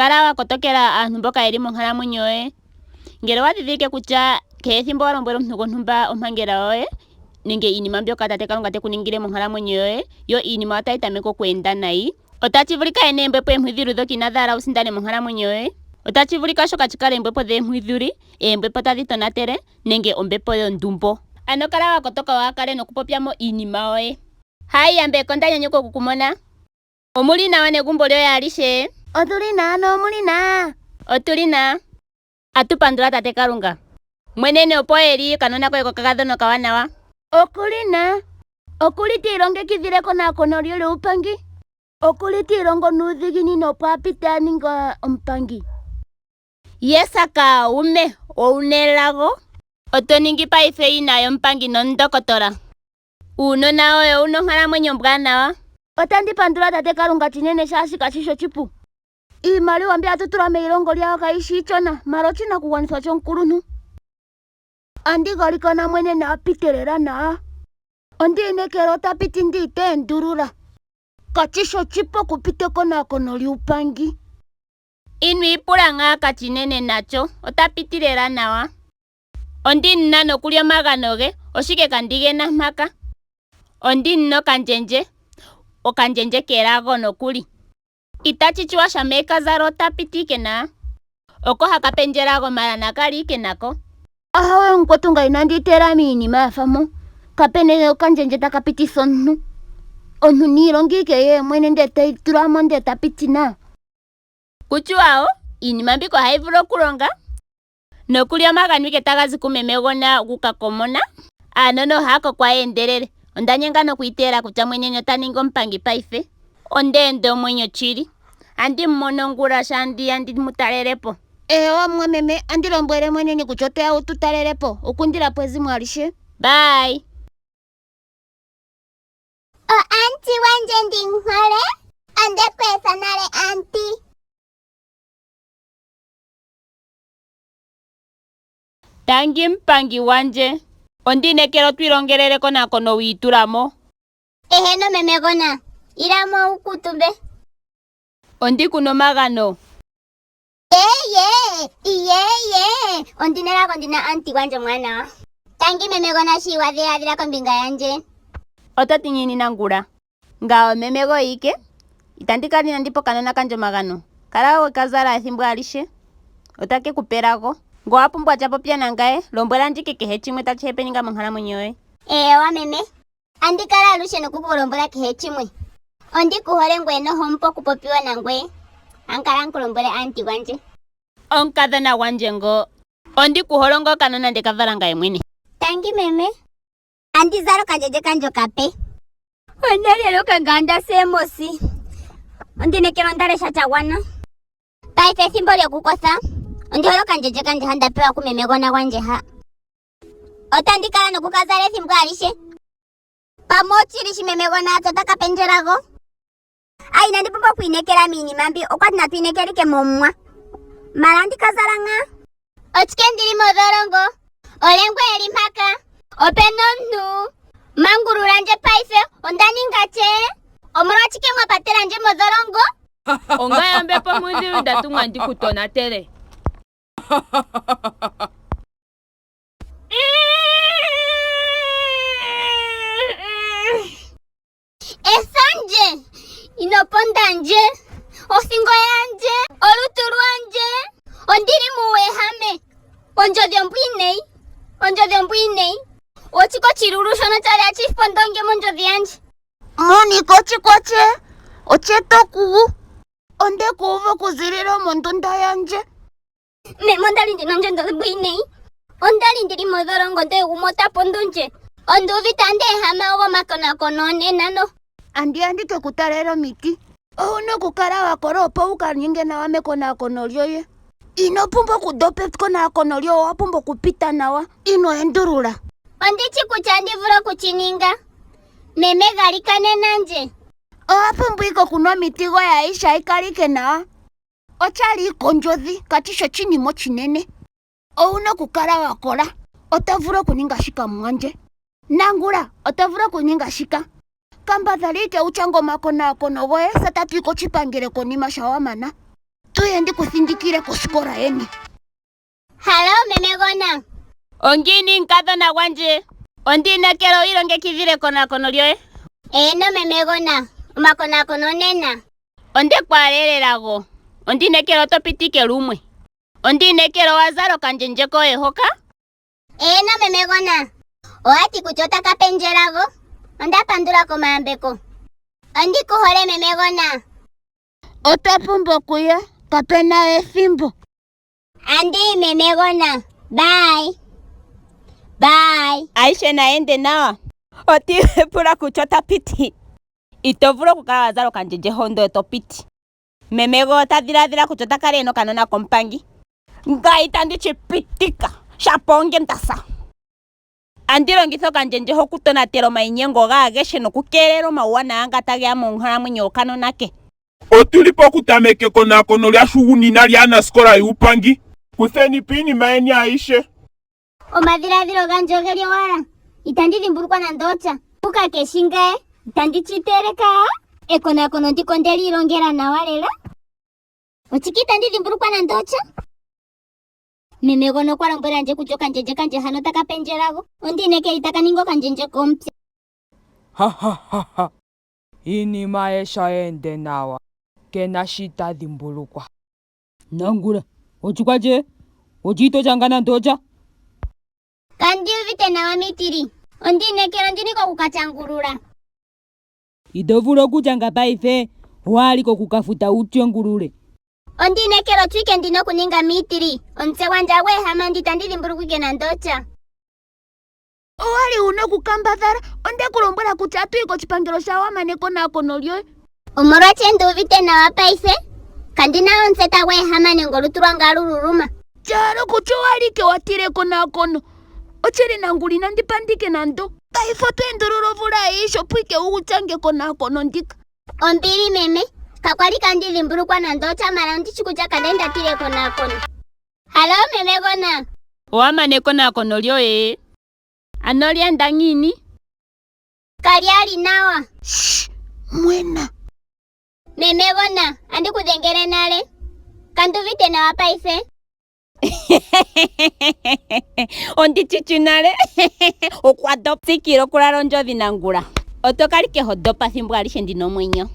Kala wa kotokela aantu mboka ye li monkalamwenyo yoye. Ngele owa dhidhilike kutya kehe ethimbo wa lombwela omuntu gontumba ompangela yoye nenge iinima mbyoka tate Kalunga te ku ningile monkalamwenyo yoye, yo iinima otayi tameke okweenda nayi, otashi vulika ye na eembwepo eempwidhuli dhoka inadhi hala wu sindane monkalamwenyo yoye. Otashi vulika shoka shi kale eembwepo dheempwidhuli, eembwepo tadhi tonatele nenge ombepo yondumbo. Ano kala wa kotoka waa kale nokupopya mo iinima yoye. Hi Yambeko, nda nyanyukwa oku ku mona. Omu li nawa negumbo lyoye alishe? Otu li nawa nomu li naa? Otu li naa. Atu pandula Tate Kalunga. Mwenene opo e li, okanona koye kokakadhona okawanawa. Oku li naa. Oku li ti ilongekidhila ekonakono lye lyuupangi. Oku li ti ilongo nuudhiginini opo a pite a ninge omupangi. Yes kaume, owu na elago. Oto ningi paife yina yomupangi nomundokotola. Uunona woye owu na onkalamwenyo ombwanawa. Otandi pandula Tate Kalunga chinene shaashi kashi shi oshipu. Iimaliwa mbi hatu tula meilongo lyawo kayi shi iishona, mala oshinakugwanithwa shomukuluntu. Andi galikana mwene na pite lela naa. Ondi inekela ota piti ndi ite endulula. Kashi shi oshipu okupita ekonakono lyuupangi. Ino ipula ngaaka chinene nacho, ota piti lela nawa. Ondi na nokuli omagano ge, oshike kandi ge na mpaka? Ondi na okandjendje, okandjendje kelago nokuli. Itachi chiwa sha meekazalo ota piti ike naa. Oko haka pendje elago mala naka li ike nako. Ahawe mukwetu ngaye inandi iteela miinima ya fa mo. Kape na okandjendje taka pititha omuntu. Omuntu ni ilonge ike ye mwene ndele teyi tula mo ndele ta piti naa. Kutyiwa wo, iinima mbika ohayi vulu okulonga. Nokuli omagano ike taga zi kumemegona gu uka komona. Aanona ohaa koko aya endelele. Onda nyenga nokwiiteela kutya mweneni ota ningi omupangi paife. Onda enda omwenyo chili. Andi mu mono ngula sho andi ya ndi mu talele po. Eewa mumwameme, andi lombwele mweneni kutya oto ya wu tu talele po. Okundila po ezimo alishe. Bye. O auntie gwandje ndi muhole, onde ku etha nale auntie. Tangi mupangi gwandje. Ondi inekela otwi ilongelele ekonakono wi itula mo. Eheno memegona, ila mo wu kuutumbe. Ondi ku na omagano. Yeye, iyeye, ondi na elago ndi na auntie gwandje omwaanawa. Tangi memegona shi wa dhiladhila kombinga yandje. Oto ti ngiini Nangula? Ngawo meme goyike, itandi kala inandi pa okanona kandje omagano. Kala we ka zala ethimbo alishe. Otake ku pe elago. Ngo wa pumbwa tya popya nangaye, lombwela ndjike kehe chimwe tachi hepeninga monkalamwenyo yoye. Eewa meme, andi kala alushe noku ku lombwela kehe chimwe. Ondi ku hole ngweye nohomupu okupopiwa nangweye. Ankala nku lombwele auntie gwandje. Omukadhona gwandje ngo. Ondi ku hole onga okanona nde ka vala ngaye mwene. Tangi meme. Andi zala okandjendje kandje okape. Onda lyeluka ngaa nda sa eemosi. Ondi inekela onda lesha sha gwana. Paife ethimbo lyokukotha. Ondi hole okandjendje kandje ha nda pewa kumemegona gwandje ha. Otandi kala noku ka zala ethimbo alishe. Pamwe oshili shi memegona a ti ota ka pendje elago. A inandi pumbwa okwiinekela miinima mbi, okwati natu inekele ike mOmwa. Mala andi ka zala ngaa. Otshike ndili modholongo? Olye ngu eli mpaka? Opena omuntu? Mangulula ndje paife, onda ninga tye? Omolwatshike mwa patela ndje modholongo? Ongame ombepo omudhigu nda tumwa ndi ku tonatele. Etha ndje! Ino ponda ndje! Othingo yandje! Olutu lwandje! Ondi li muuwehame! Ondjodhi ombwiinayi! Ondjodhi ombwiinayi! Otshike oshilulu shono tsha li hatshi pondo ndje mondjodhi yandje? Monika otshikwa tshe otshe to kugu. Onde ku uvu okuzilila mondunda yandje. Meme onda li ndi na ondjodhi ombwiinayi. Onda li ndi li modholongo ndele gumwe ota pondo ndje. Ondu uvite andi ehama omakonakono nena no. Andiya ndi ke ku talele omiti. Owu na okukala wa kola opo wu ka ninge nawa mekonakono lyoye. Ino pumbwa okudopa ekonakono lyoye, owa pumbwa okupita nawa. Ino endulula. Ondi shi kutya andi vulu oku shi ninga. Meme galikanena ndje. Owa pumbwa ike okunwa omiti goye ayihe ayi kale ike nawa. Oshali ike ondjodhi, kashi shi oshinima oshinene. Owu na okukala wa kola. Oto vulu okuninga shika mumwandje. Nangula, oto vulu okuninga shika. Kambadhala ike wu shange omakonaakono goye se tatu yi koshipangelo konima sho wa mana. Tuye ndi ku thindikile kosikola yeni. Halo memegona. Ongiini mukadhona gwandje? Ondi inekela wi ilongekidhile ekonakono lyoye. Eeno memegona, omakonakono onena. Onde ku alelela go. Ondi inekela oto pitike lumwe. Ondi inekela owa zala okandjendje koye hoka. Eeno memegona. Owa ti kutya otaka pendjela go. Onda pandula komayambeko. Ondi ku hole memegona. Otwa pumbwa okuya, kape na ethimbo. Andi memegona. Bye. Bye. Aishe na ende nawa. Oti pula kutya ota piti. Ito vulu okukala wa zala okandjendje hondo to piti. Memego ota dhiladhila kutya ota kala e na okanona komupangi. Ngaye itandi shi pitika. Shapo onge nda sa. Andi longitha okandjendje ho okutonatela omainyengo gaageshe nokukeelela omauwanawa nga tage ya monkalamwenyo yokanona ke. Otu li pokutameka ekonakono lyashugunina lyaanasikola yuupangi. Kutheni po iinima yeni ayihe. Omadhiladhilo gandje oge li owala. Itandi dhimbulukwa nando otya. Nguka ke shi ngaye. Itandi shi iteele kaa. Ekonakono ndika onde li ilongela nawa lela. Ochike itandi dhimbulukwa nando otya? Memegona okwa lombwela ndje kutya okandjendje kandje hano otaka pendjelago. Ondi inekela itaka ningi okandjendje komupya. Ha ha ha ha. Iinima ye sho ya ende nawa, ke na shi ta dhimbulukwa. Nangula, Otshikwa tye? Otshi ito tshanga nando otya? Kandi uvite nawa Mitiri. Ondi inekela ondi ni koku ka tyangulula. Ito vulu okutyanga paife, owa li koku ka futa wu tyangulule. Ondi inekela otshike ndi na okuninga Mitiri. Omutse gwandje agu ehama ndi itandi dhimbulukwa ike nando otya. Owa li wu na okukambadhala. Onde ku lombwela kutya atu yi koshipangelo shaa wa mana ekonakono lyoye. Omolwashike ndu uvite nawa paife? Kandi na omutse tagu ehama nenge olutu lwange alu luluma. Sha kutya owa li ike wa tila ekonakono. Oshili nangula inandi pandike nando. Paife oto endulula ovula ayihe opo ike wu tyange ekonakono ndika. Ombili meme. Kakwa li kandi dhimbulukwa nando otya mala ondi shi kutya kanda li nda tila ekonakono. Halo memegona. Owa mana ekonakono lyoye? Ano olya enda ngiini? Kalya li nawa. Shh! Mwena. Memegona, andi ku dhengele nale. Kandi uvite nawa paife. Ondi tshitshi nale. Okwa dopa. Tsikila okulala ondjodhi nangula. Oto kala ike ho dopa thimbo alihe ndina omwenyo.